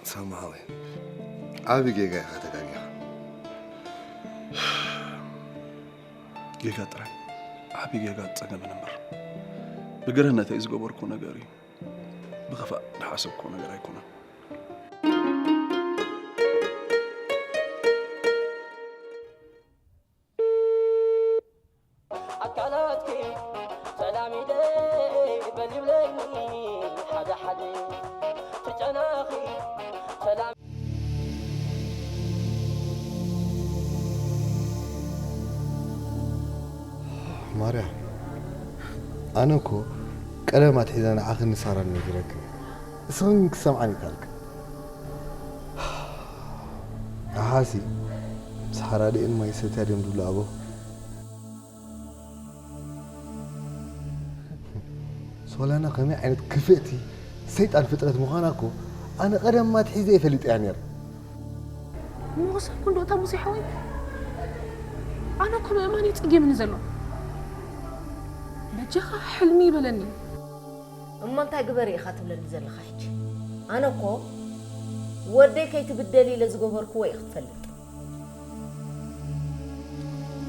ሰማዊ፣ ዓቢ ጌጋ ኢኻ ተጋጊኻ። ጌጋ ጥራይ፣ ዓቢ ጌጋ ጸገምን እምበር፣ ብግርህነተይ ዝገበርኩ ነገር እዩ። ብኽፋእ ዝሓሰብኩ ነገር ኣይኮነን። ኣካላትኪ ሰላም ኢለ በል ይብለኒ ሓደ ሓደ ትጨናኺ ሰላም ማርያ፣ ኣነ እኮ ቀደም ኣትሒዘ ንዓኽን ንሳራን ነጊረክን፣ እስኽን ክሰምዓን ይከኣልክን። ኣሓሲ ምስ ሓራዲኤን ማይ ሰትያ ድዮም ዝብሉ ኣበው። ሶላና ከመይ ዓይነት ክፍእቲ ሰይጣን ፍጥረት ምዃና እኮ ኣነ ቀደም ኣትሒዘ እየ ፈሊጠያ ነይረ። ምወሰንኩ እንዶ እታ ሙሴ ሓወይ ኣነ እኮ ምእማን እዩ ጸጊምኒ ዘሎ በጃኻ ሕልሚ ይበለኒ እሞ እንታይ ግበሪ ኢኻ ትብለኒ ዘለኻ ሕጂ ኣነ እኮ ወደይ ከይትብደል ኢለ ዝገበርክዎ ኢኺ ትፈልጥ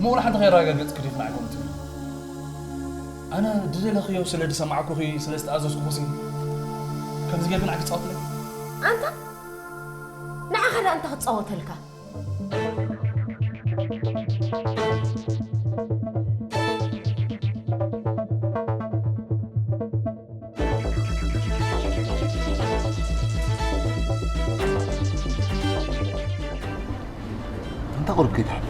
ምቑሉ ሓንቲ ከየረጋገጽ ክዲፍ ንዓይ ከምኡ ትብል ኣነ ድደለኽዮ ስለ ድሰማዕኩኺ ስለ ዝተኣዘዝኩኹሲ ከምዚ ጌርክ ንዓይ ክጻወትለይ ኣንታ ንዓኻ ደኣ እንታይ ክጻወተልካ ኣንታ ቁሩብ ከይትሓልፍ